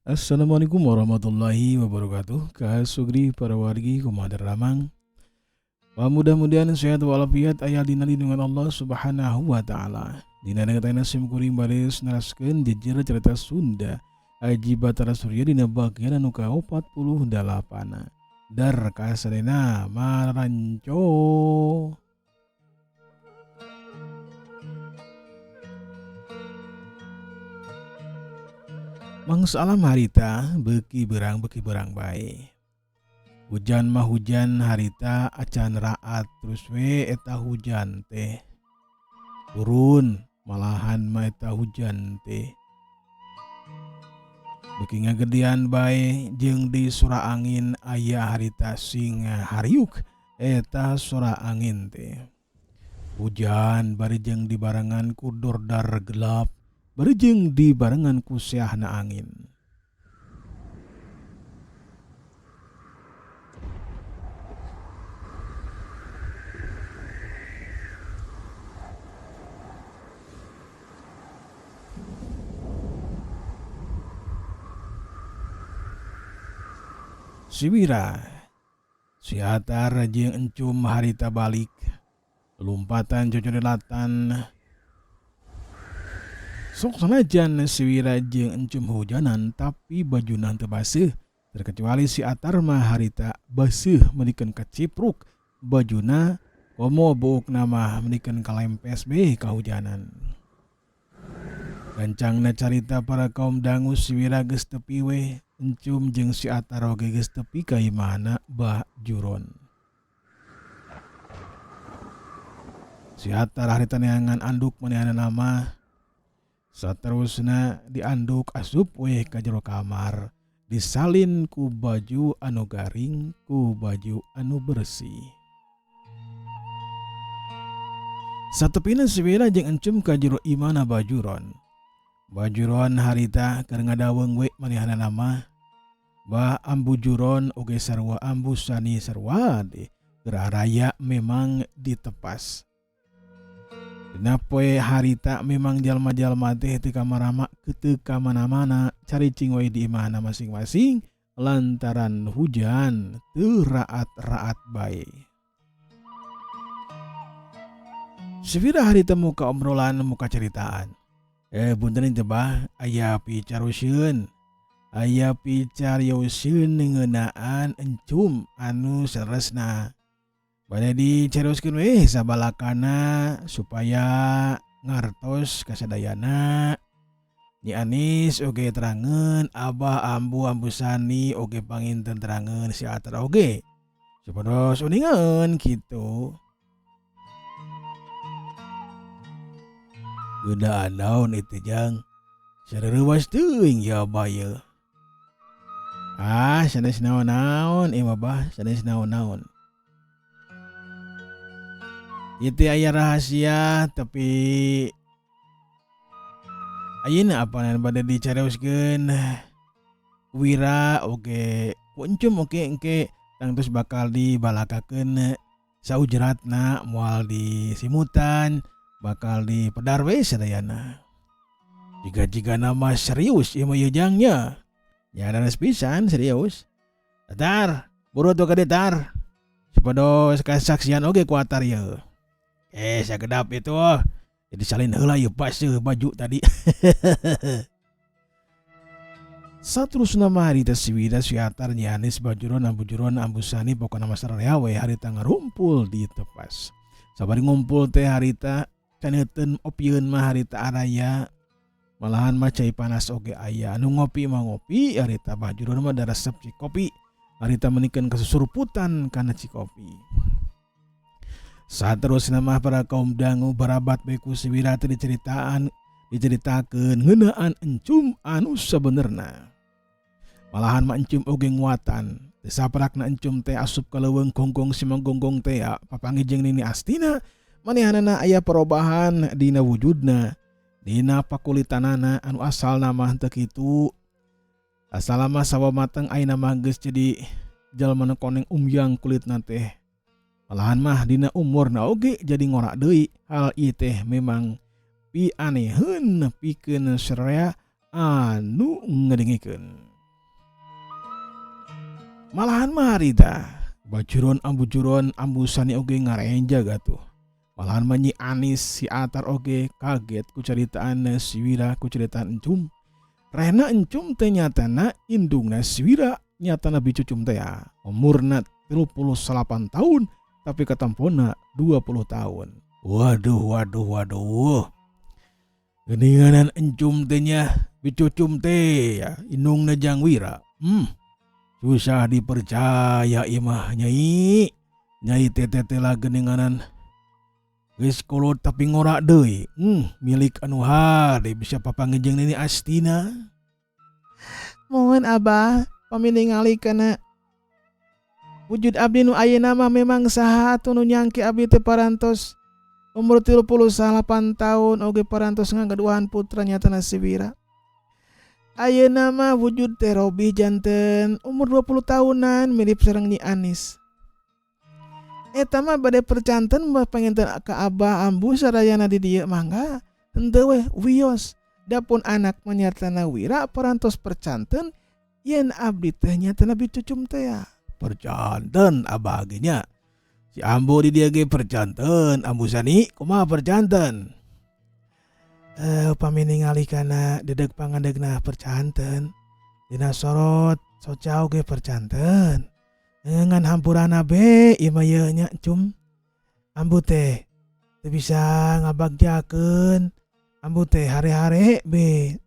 Assalamualaikum warahmatullahi wabarakatuh. Ka sugri para wargi, kumaha damang? Mudah-mudahan sehat walafiat, aya dina lindungan Allah Subhanahu wa Ta'ala. Dina danget sim kuring baris neraskeun jejer cerita Sunda Aji Batara Surya dina bagian anu ka 48. Dar kasadena maranco. Mangsa alam harita beuki beurang, beuki beurang bae. Hujan mah hujan harita acan raat, terus we eta hujan teh. Turun malahan mah eta hujan teh. Beuki ngagedean bae jeung di sora angin aya harita sing hariuk eta sora angin teh. Hujan bari jeung dibarengan ku dordar gelap, bari jeung dibarengan ku seahna angin. Si Wira, si Atar jeung Encum harita balik lompatan cocodelatan. Sok sanajan si Wira jeung Encum hujanan, tapi bajuna teu baseuh, terkecuali si Atar mah harita baseuh meunikeun kacipruk bajuna, komo buukna mah meunikeun kalempes be kahujanan. Gancangna carita, para kaum dangu, si Wira geus tepi we, Encum jeung si Atar oge geus tepi ka imahna Bah Juron. Si Atar harita neangan anduk manehanna mah. Saterusna dianduk asup we ka jero kamar, disalin ku baju anu garing, ku baju anu bersih. Satepina si Wira jeung Encum ka jero imahna Bajuron. Bajuron harita keur ngadaweng we manehanna mah. Bah Ambu Juron oge sarua Ambu Sani sarua keur araya memang ditepas. Dina poe harita memang jalma-jalma teh teu kamarama, teu ka mana-mana, caricing we di imahna masing-masing lantaran hujan teu raat-raat bae. Si Wira harita muka obrolan, muka ceritaan. "Eh, punten teh, Bah, aya picarosieun. Aya picarioseun ngeunaan Encum anu saleresna. Bade dicarioskeun we sabalakana supaya ngartos kasadayana. Nyi Anis oge terangeun, Abah Ambu, Ambu Sani oge panginten terangeun, si Atar oge. Supados uningaeun kitu." "Ngeunaan naon itu, Jang? Sareurewas teuing ya Abah ye." "Ah, sanes naon-naon ieu mah, Bah, sanes naon-naon. Ieu teh aya rahasia, tapi ayeuna apanan bade dicarioskeun Wira oge ku Encum oge, engke tangtos bakal dibalakakeun saujratna, moal disimutan, bakal dipedar we sadayana. Jiga-jigana mah serius ieu mah ieu, Jang, nya." "Ya leres pisan serius. Tar, buru atuh ka dieu, Tar. Supados kasaksian oge ku Atar ieu." "Eh, sakedap itu. Jadi salin heula ieu baseuh baju tadi." Saterusna mah harita si Wira, si Atar, Nyi Anis, Bajuron, Ambu Juron, Ambu Sani, pokona mah sararea we harita ngarumpul di tepas. Sabari ngumpul teh harita caneuteun opieun mah harita araya, malahan mah cai panas oge aya. Anu ngopi mah ngopi harita, Bah Juron mah da resep cikopi. Harita meunikeun kasusuruputan kana cikopi. Saterusna mah, para kaum dangu, barabat we ku si Wira teh diceritaan, diceritakeun ngeunaan Encum anu sabenerna. Malahan mah Encum oge nguatan. Teu saprakna Encum teh asup ka leuweung gonggong Simanggonggong teh papanggih jeung Nini Astina, manehanana aya perubahan dina wujudna, dina pakulitanana anu asalna mah teu kitu. Asalna mah sawo mateng, ayeuna mah geus jadi jalma nu koneng, umyang kulitna teh. Malahan mah dina umurna oge jadi ngora deui. Hal ieu teh memang pianeheun pikeun sararea anu ngadengekeun. Malahan mah harita Bajuron Ambu Juron Ambu Sani oge ngarenjag atuh. Malahan mah Nyi Anis si Atar oge kaget ku caritaan si Wira ku caritaan Encum. Rehna Encum teh nyatana indungna si Wira nyatana bicucum teh ya. Umurna 38 tahun tapi katampona 20 tahun. Waduh waduh waduh. Geuninganan Encum teh nya bicucum teh ya indungna jang Wira. Susah dipercaya ieu mah nyai. Nyai teh teh lah geuninganan geus kolot tapi ngora deui. Milik anu hade bisa papanggih jeung Nini Astina. Mohon Abah pami ningali kana wujud abdi nu ayeuna mah memang saha atuh nu nyangke abdi teh parantos umur 38 tahun oge parantos ngagaduhan putra nyatana si Wira. Ayeuna mah wujud teh robih janten umur 20 tahunan mirip sareng Nyi Anis. Eta mah bade percanten mah panginten ka Abah Ambu sadayana di dieu mangga henteu weh wios dapun anak mah nyatana Wira parantos percanten yen abdi teh nyatana bicucum teh ya. Percanten Abah ge nya. Si Ambu di dieu ge percanten Ambu Sani kumaha percanten? Upami ningali kana dedeg pangadegna percanten dina sorot soca oge percanten ngan hampurana be ieu mah ieu nya Cum. Ambu teh teu bisa ngabagjakeun Ambu teh hare-hare be.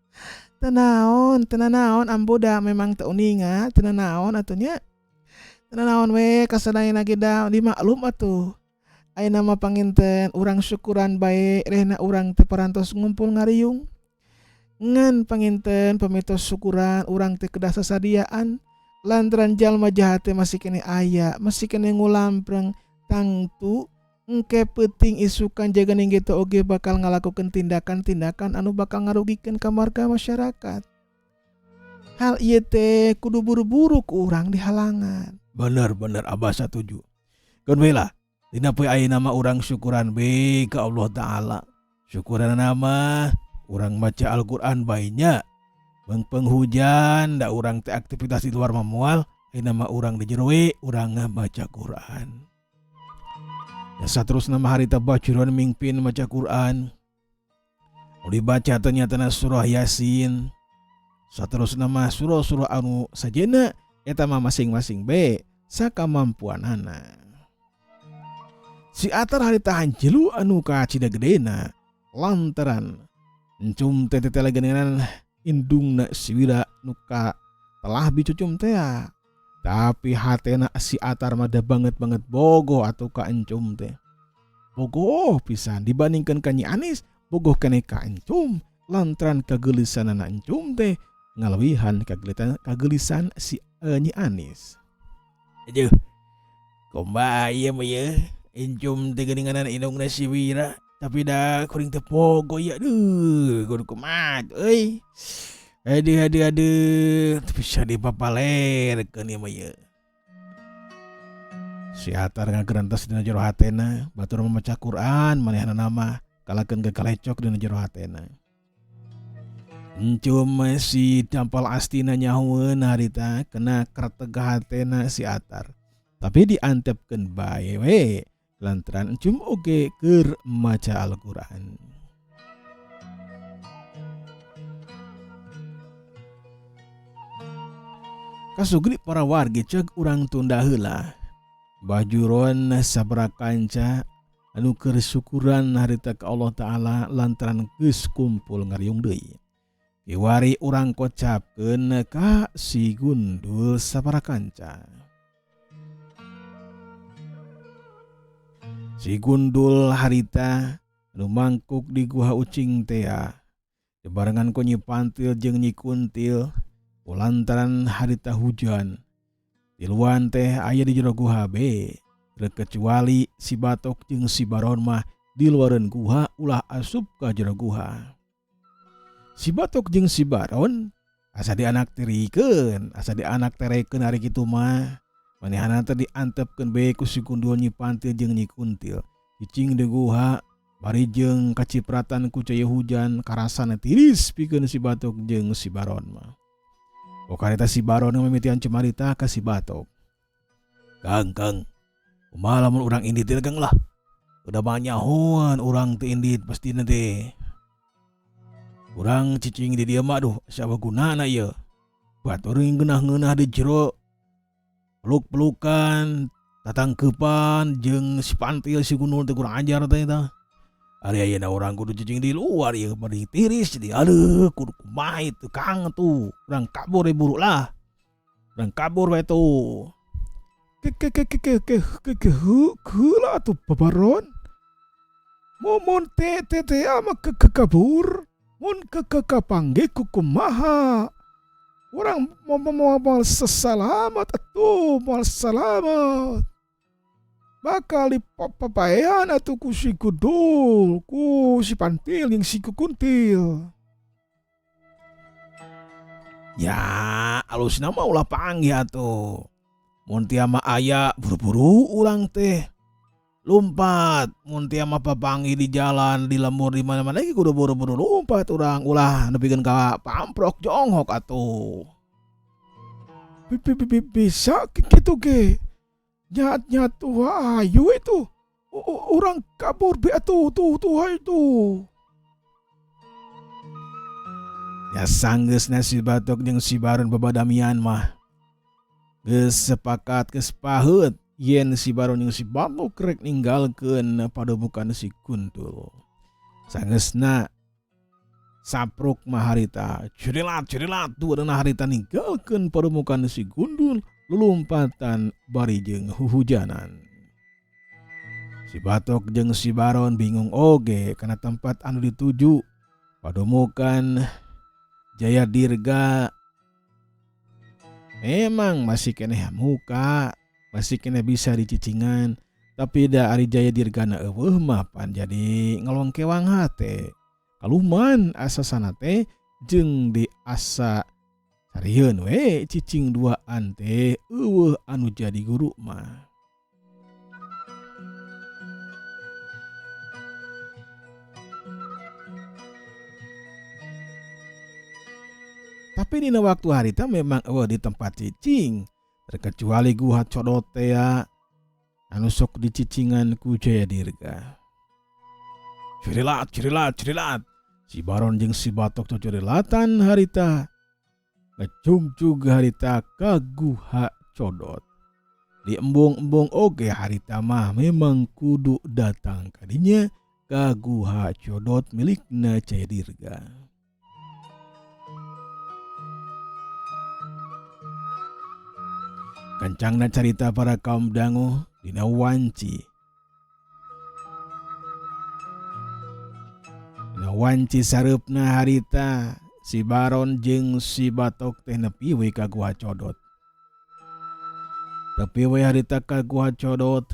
Teu naon, teu nanaon Ambu da memang teu uninga, teu nanaon atuh nya. Teu nanaon we kasadayana ge da dimaklum atuh. Ayeuna mah panginten urang syukuran bae rehna urang teh parantos ngumpul ngariung. Ngan panginten pamitos syukuran urang teh kedah sasadiaan lantaran jalma jahat teh masih keneh aya, masih keneh ngulampreng tangtu engke peuting isukan jaga ning gitu oge bakal ngalakukeun tindakan-tindakan anu bakal ngarugikeun ka marga masyarakat. Hal ieu teh kudu buru-buru ku urang dihalangan. Bener bener Abah satuju. Keun we lah. Dina poe ayeuna mah urang syukuran be ka Allah Ta'ala. Syukuran mah urang maca Al-Qur'an bae nya. Meungpeung hujan da urang teh aktivitas di luar mah moal, ayeuna mah urang di jero we urang maca Quran. Ya saterusna mah harita bacuran mingpin maca Quran. Nu dibaca teh nyatana surah Yasin. Saterusna mah surah-surah anu sajena eta mah masing-masing be sakamampuanana. Si Atar harita hanjelu anu kacida gedena lantaran Encum teh teh geningan indungna si Wira nu ka telah bicucum teh. Tapi hatena si Atar mah da banget banget bogoh atuh ka Encum teh. Bogoh pisan dibandingkan ka Nyi Anis, bogoh keneh ka Encum lantaran kageulisanana Encum teh ngalewihan kageulisan si Nyi Anis. Aduh, kumaha ieu mah ieu? Encum teh geuninganan indungna si Wira, tapi da kuring teh pogo ieu. Aduh, kudu kumaha euy. Aduh aduh aduh, teu bisa dipapalerkeun ieu mah ieu. Si Atar ngagerentas dina jero hatena, batur maca Quran manehna mah kalakeun gagalecok dina jero hatena. Encum si Dampal Astina nyahoeun harita kena kreteg hatena si Atar. Tapi diantepkeun bae we lantaran Encum oge keur maca Al-Qur'an. Kasugri para wargi cek urang tunda heula. Bajuron sabra kanca anu keur syukuran harita ka Allah Ta'ala lantaran geus kumpul ngariung deui. Kiwari urang kocapkeun ka si Gundul sabara kanca. Si Gundul harita anu mangkuk di guha ucing tea. Dibarengan ku Nyi Pantil jeung Nyi Kuntil lantaran harita hujan. Tiluan teh aya di jero guha be, terkecuali si Batok jeung si Baron mah di luareun guha ulah asup ka jero guha. Si Batok jeung si Baron asa dianak tirikeun, asa dianak terekeun ari kitu mah. Manehna teh diantepkeun bae ku si Gundul Nyi Pantil jeung Nyi Kuntil. Cicing di guha bari jeung kacipratan ku cai hujan karasana tiris pikeun si Batok jeung si Baron mah. Okarita si Baron mimitian cemarita ka si Batok. Kang, Kang, kumaha lamun urang indit teh Kang lah. Udah banyahoan urang teh indit pasti teh. Urang cicing di dieu mah aduh asa gunana ieu. Batur ngeunah-ngeunah di jero peluk-pelukan, tatangkeupan jeung si pantil si gundul teh kurang ajar teh eta. Ari ayeuna urang kudu cicing di luar ieu bari tiris jadi aduh kudu kumaha itu Kang tuh. Urang kabur we buru lah. Urang kabur we tuh. Ke ke ke ke ke ke ke heula atuh Baron. Mun teh teh teh ama ke ke kabur. Mun ke ke kapanggih ku kumaha. Urang mau mau mau sesalamat atuh, moal salamat. Bakal dipapaehan atuh ku si gundul, ku si pantil jeung si kukuntil. Ya, alusna mah ulah panggih atuh. Mun tia mah aya buru-buru urang teh. Lumpat, mun tia mah papanggih di jalan, di lembur di mana-mana lagi kudu buru-buru lumpat urang ulah nepikeun ka pamprok jonghok atuh. Bisa kitu ge. Nyat-nyat tuh ayu itu. Urang kabur be atuh tuh tuh itu. Ya sanggeusna si Batok jeung si Baron babadamian mah. Geus sepakat geus paheut yen si Baron jeung si Batok rek ninggalkeun padepokan si Gundul. Sanggeusna sapruk mah harita curilat curilat dueuna harita ninggalkeun padepokan si Gundul lulumpatan bari jeung huhujanan. Si Batok jeung si Baron bingung oge kana tempat anu dituju. Padepokan Jaya Dirga memang masih keneh muka, masih keneh bisa dicicingan, tapi da ari Jaya Dirgana eueuh mah pan jadi ngalongkewang hate. Kaluman asasana teh jeung di asa sarieun we cicing duaan teh eueuh anu jadi guru mah. Tapi dina waktu harita memang eueuh di tempat cicing, terkecuali Guha Codot teh anu sok dicicingan ku Jaya Dirga. Curilat, curilat, curilat. Si Baron jeung si Batok cocorilatan harita. Ngecungcug harita ka Guha Codot. Di embung-embung oge harita mah memang kudu datang kadinya ka Guha Codot milikna Jaya Dirga. Kencangna carita para kaum dangu dina wanci. Dina wanci sareupna harita si Baron jeung si Batok teh nepi we ka Guha Codot. Nepi we harita ka Guha Codot,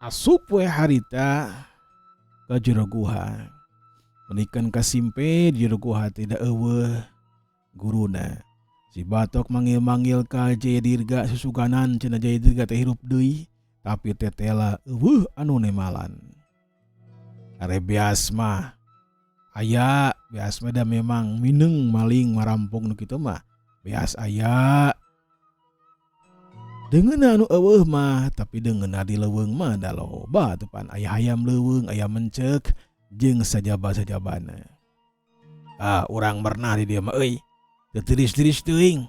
asup we harita ka jero guha. Menikan kasimpe di jero guha tidak eueuh guruna. Si Batok manggil-manggil ka Jaya Dirga susuganan cenah Jaya Dirga teh hirup deui, tapi tetela eueuh anu nemalan. Are beas mah aya, beas mah da memang mineng maling marampung nu kitu mah. Beas aya. Deungeunna anu eueuh mah, tapi deungeunna di leuweung mah da loba tuh pan aya hayam leuweung, aya mencek jeung sajaba-sajabana. Ah, urang merenah di dieu mah euy. Teu tiris-tiris teuing.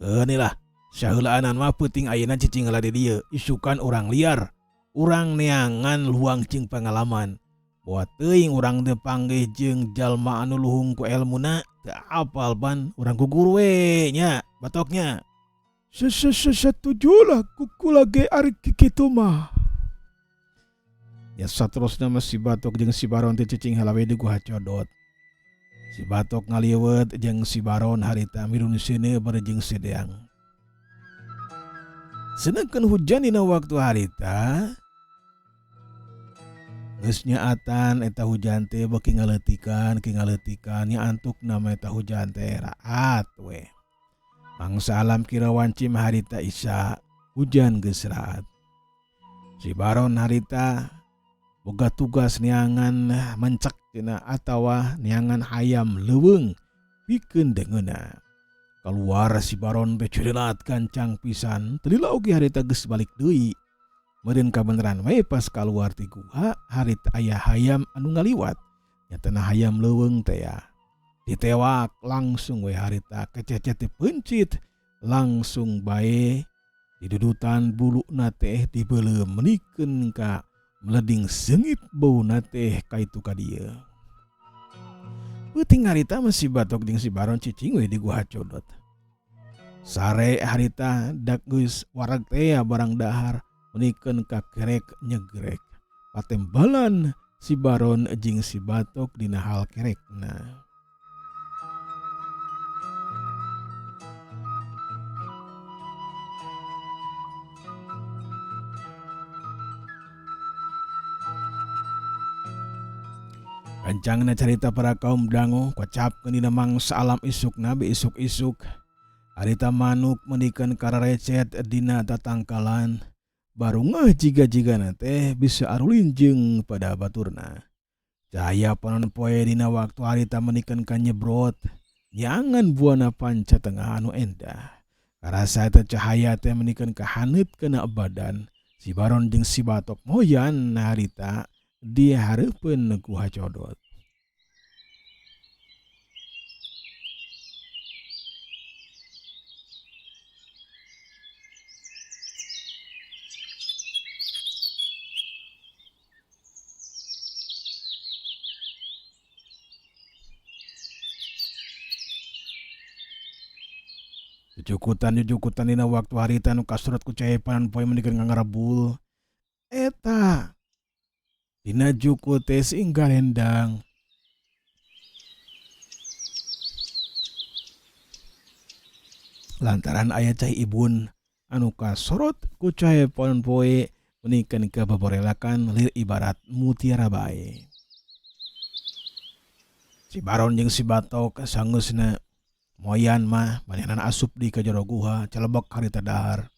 Keun lah, saheulaanan mah peuting ayeuna cicing heula di dieu, isukan urang liar. Urang neangan luang jeung pangalaman. Boa teuing urang teh panggih jeung jalma anu luhung ku elmuna, teu apal pan urang gugur we nya batoknya. Setuju lah kuku lagi ari kitu mah. Ya saterusna mah si Batok jeung si Baron teh cicing heula we di Guha Codot. Si Batok ngaliwet jeung si Baron harita mirun seuneu bari jeung sedeang. Sedengkeun hujan dina waktu harita geus nyaatan eta hujan teh beuki ngaleutikan, ki ngaleutikan nya antukna mah eta hujan teh raat we. Mangsa alam kira wanci mah harita isa hujan geus raat. Si Baron harita boga tugas neangan mencek cenah atawa neangan hayam leuweung pikeun deungeunna. Kaluar si Baron teh curilat gancang pisan, teu lila oge harita geus balik deui. Meureun kabeneran we pas kaluar ti guha harita aya hayam anu ngaliwat, nyatana hayam leuweung teh ya. Ditewak langsung we harita kececet dipeuncit langsung bae didudutan buluna teh dibeuleum menikeun ka meleding seungit bauna teh ka itu ka dieu. Peuting harita mah si Batok jeung si Baron cicing we di guha codot. Sare harita dak geus wareg teh barang dahar menikeun ka kerek nyegrek. Patembalan si Baron jeung si Batok dina hal kerekna. Gancangna carita para kaum dango kocapkeun dina mangsa alam isukna be isuk-isuk. Harita manuk menikeun kararecet dina tatangkalan barungah jiga-jigana teh bisa arulinjeung pada baturna. Cahaya panon poe dina waktu harita menikeun ka nyebrot nyangan buana panca tengah anu endah. Karasa eta cahaya teh menikeun ka haneut kana badan si Baron jeung si Batok moyan harita di hareupeun guha codot. Jujukutan-jujukutan dina waktu harita nu kasurot ku cahaya panon poe menikeun ngangarebul. Eta dina juku teh sing garendang. Lantaran aya cai ibun anu kasorot ku cahaya panon poe menikeun ka baborelakan lir ibarat mutiara bae. Si Baron jeung si Batok sangeusna moyan mah manehna asup di ka jero guha celebek harita dahar.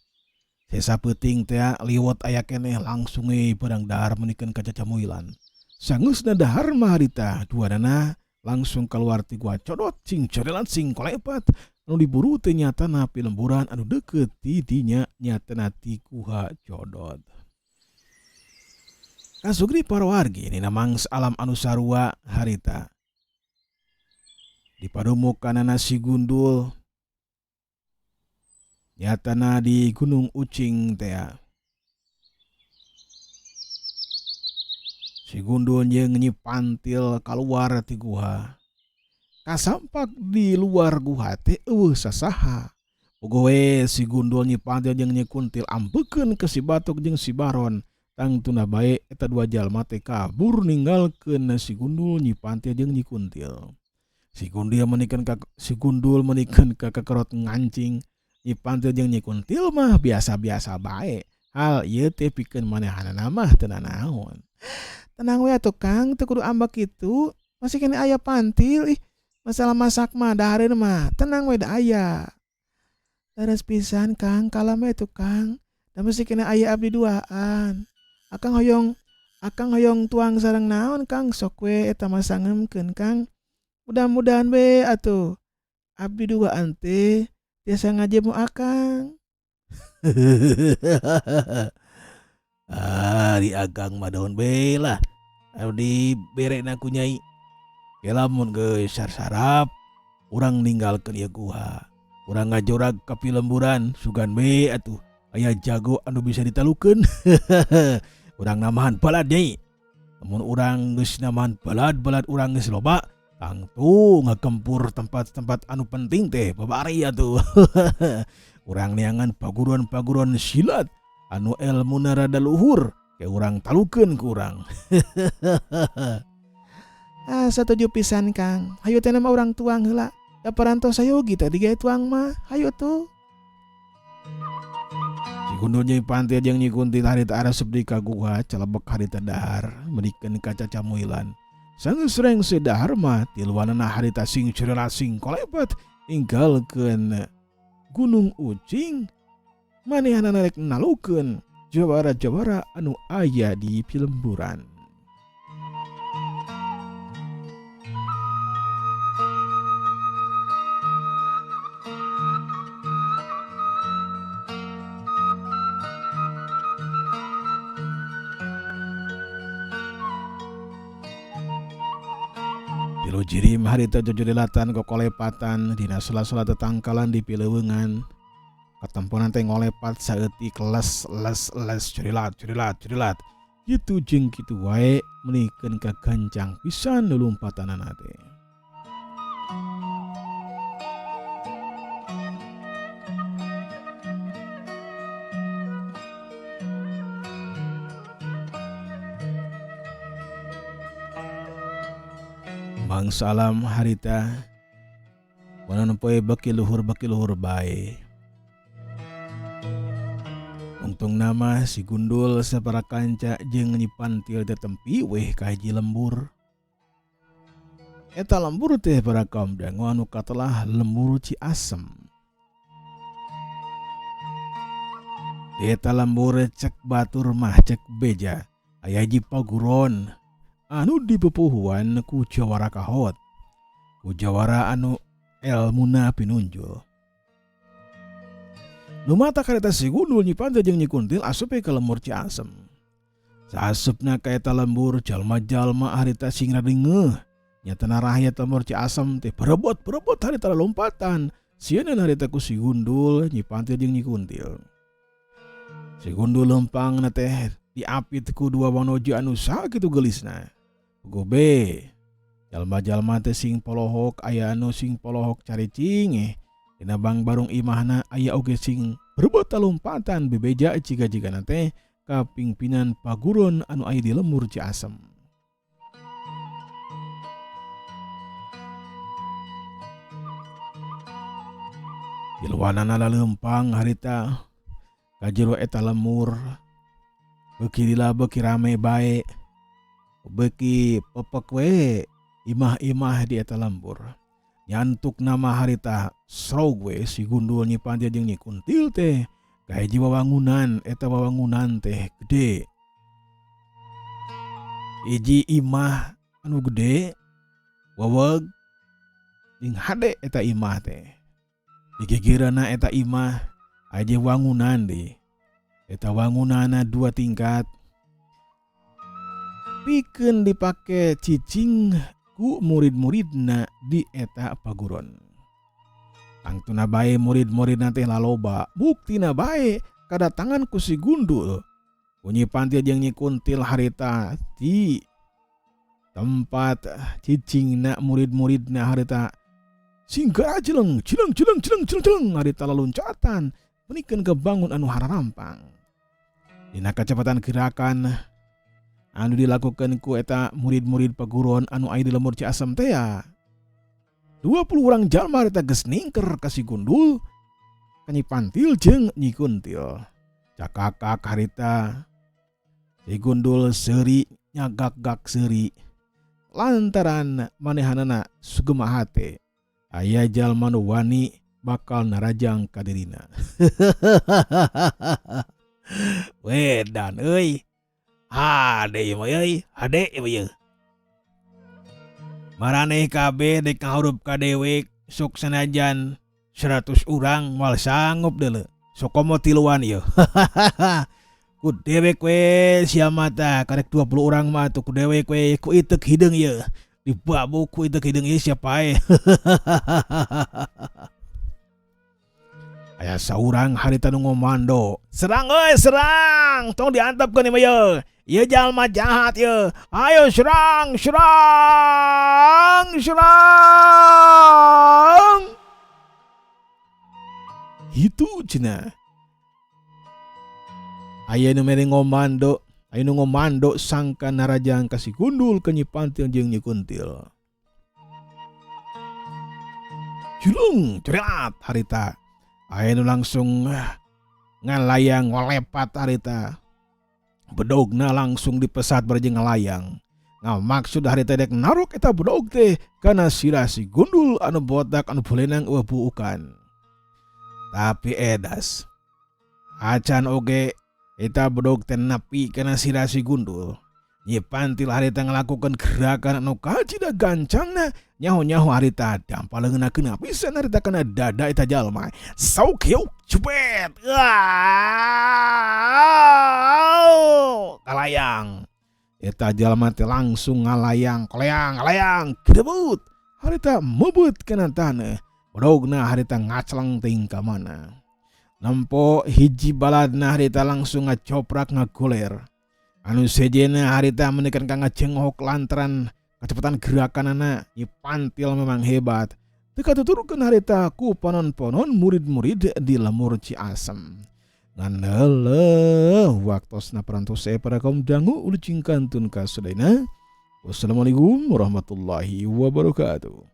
Sesa peuting teh liwat aya keneh langsung we barang dahar menikeun ka cacamuilan. Sangeusna dahar mah harita duanana langsung keluar ti gua codot sing corelan sing kolepat anu diburu teh nyatana pilemburan anu deukeut ti dinya nyatana ti guha codot. Kasugri para wargi dina mangsa alam anu sarua harita. Dipadumukanana si Gundul nyatana di Gunung Ucing tea. Si Gundul jeung Nyi Pantil kaluar ti guha. Kasampak di luar guha teh eueuh sasaha. Puguh we si Gundul Nyi Pantil jeung Nyi Kuntil ambekeun ke si Batok jeung si Baron. Tangtuna bae eta dua jalma teh kabur ninggalkeun si Gundul Nyi Pantil jeung Nyi Kuntil. Si Gundul menikeun ka si Gundul menikeun ka kekerot ngancing. Nyi Pantil jeung Nyi Kuntil mah biasa-biasa bae. Hal ieu teh pikeun manehanana mah teu nanaon. Tenang we atuh Kang, teu kudu ambek kitu. Masih keneh aya pantil ih. Masalah masak mah dahareun mah tenang we da aya. Leres pisan Kang, kalem we tuh Kang. Da masih keneh aya abdi duaan. Akang hoyong tuang sareng naon Kang, sok we eta mah sangemkeun Kang. Mudah-mudahan we atuh abdi duaan teh tiasa ngajemu akang. Ah, di akang mah daun bae lah. Anu diberena ku nyai. Ke lamun geus sarsarap urang ninggalkeun ieu guha. Urang ngajorag ka pilemburan sugan we atuh aya jago anu bisa ditalukeun. Urang namahan balad nyai. Lamun urang geus namahan balad-balad urang geus loba, tangtu ngagempur tempat-tempat anu penting teh babari atuh. Urang neangan paguruan-paguruan silat anu elmuna rada luhur, ke urang talukeun ku urang. Ah, satuju pisan Kang. Hayu teh mah urang tuang heula. Da parantos sayogi teh digawe tuang mah. Hayu tuh. Si Gundul Nyi Pantil jeung Nyi Kuntil harita arasup di ka guha celebek harita dahar medikeun ka cacamuilan. Sanggeus rengse dahar mah tiluanana harita sing cerela sing kolepat ninggalkeun Gunung Ucing manehanana rek nalukeun jawara-jawara anu aya di pilemburan. Tilu jirim harita jojodelatan kokolepatan dina sela-sela tetangkalan di pileuweungan. Katemponan teh ngolepat saeutik les les les curilat curilat curilat. Kitu jeung kitu wae meunikeun kagancang pisan lulumpatanana teh. Mangsa alam harita panon poe beki luhur bae. Ungtung nama si Gundul sapara kanca jeung Nyi Pantil teh tempi weh ka hiji lembur. Eta lembur teh para kaum dangu anu katelah lembur Ciasem. Eta lembur cek batur mah cek beja aya hiji paguron anu dipupuhuan ku jawara kahot, ku jawara anu elmuna pinunjul. Nu mata kareta si Gundul Nyi Pantil jeung Nyi Kuntil asup ka lembur Ciasem. Saasupna ka eta lembur jalma-jalma harita sing rada ngeuh. Nyatana rakyat lembur Ciasem teh berebut-berebut harita lompatan. Sieun harita ku si Gundul Nyi Pantil jeung Nyi Kuntil. Si Gundul lempangna teh diapit ku dua wanoja anu sakitu geulisna. Gobe jalma-jalma teh sing polohok aya anu sing polohok caricing. Dina bang barung imahna aya oge sing berebut lompatan bebeja jiga-jigana teh ka pingpinan paguron anu aya di lembur Ciasem. Tiluanana laleumpang harita ka jero eta lemur. Beuki lila beuki rame bae. Beuki pepek we imah-imah di eta lembur. Nyantuk nama harita srog we si Gundul Nyi Pantil jeung Nyi Kuntil teh ka hiji wawangunan. Eta wawangunan teh gede. Hiji imah anu gede weweg jeung hade eta imah teh. Digigireunna eta imah aja wangunan deui. Eta wangunana 2 tingkat. Pikeun dipake cicing ku murid-muridna di eta paguron. Tangtuna bae murid-muridna teh laloba, buktina bae kadatangan ku si Gundul. Ku Nyi Pantil jeung Nyi Kuntil harita di tempat cicingna murid-muridna harita singkara jeleng jeleng jeleng jeleng jeleng jeleng harita laluncatan menikeun ke bangun anu hararampang. Dina kecepatan gerakan anu dilakukan ku eta murid-murid paguron anu aya di lembur Ciasem teh ya. 20 orang jalma harita geus ningker ka si Gundul, ka Nyi Pantil jeung Nyi Kuntil. Cakakak harita si Gundul seuri nyagak-gak seuri lantaran manehanana sugema hate aya jalma nu wani bakal narajang ka dirina. Wedan euy. Hade ieu mah euy, hade ieu mah ieu. Maraneh kabeh dek ngahurup ka dewek sok sanajan 100 urang moal sanggup deuleu. Sok komo tiluan ieu. Ku dewek we sia mata karek 20 urang mah atuh ku dewek we ku iteuk hideung ieu. Dibabuk ku iteuk hideung ieu sia pae. Aya saurang harita nu ngomando. Serang euy, serang. Tong diantepkeun ieu mah ieu. Ieu jalma jahat ieu. Ayo serang, serang, serang. Hitu cenah. Aya nu mere ngomando, aya nu ngomando sangka narajang ka si Gundul ka Nyi Pantil jeung Nyi Kuntil. Julung cerat harita. Aya nu langsung ngalayang ngolepat harita. Bedogna langsung dipesat bari jeung ngalayang. Ngamaksud harita dek naruk eta bedog teh kana sirah si Gundul anu botak anu bulenang eueuh buukan. Tapi edas acan oge eta bedog teh nepi kana sirah si Gundul. Nyi Pantil harita ngalakukeun gerakan anu kacida gancangna nyaho-nyaho harita dampal leungeunna kena pisan harita kana dada eta jalma. Sauk yuk jebet. Kalayang. Eta jalma teh langsung ngalayang, koleang, ngalayang, gedebut. Harita mebut kana taneuh. Bedogna harita ngacleng teuing ka mana. Nempo hiji baladna harita langsung ngacoprak ngagoler. Anu sejenna harita menekan ka ngajenghok lantaran kecepatan gerakanana nyipantil memang hebat. Teu katuturkeun harita ku ponon-ponon murid-murid di lemur Ciasem. Ngan heuleuh waktosna parantos para kaum dangu ulicing kantun ka sadayana. Wassalamualaikum warahmatullahi wabarakatuh.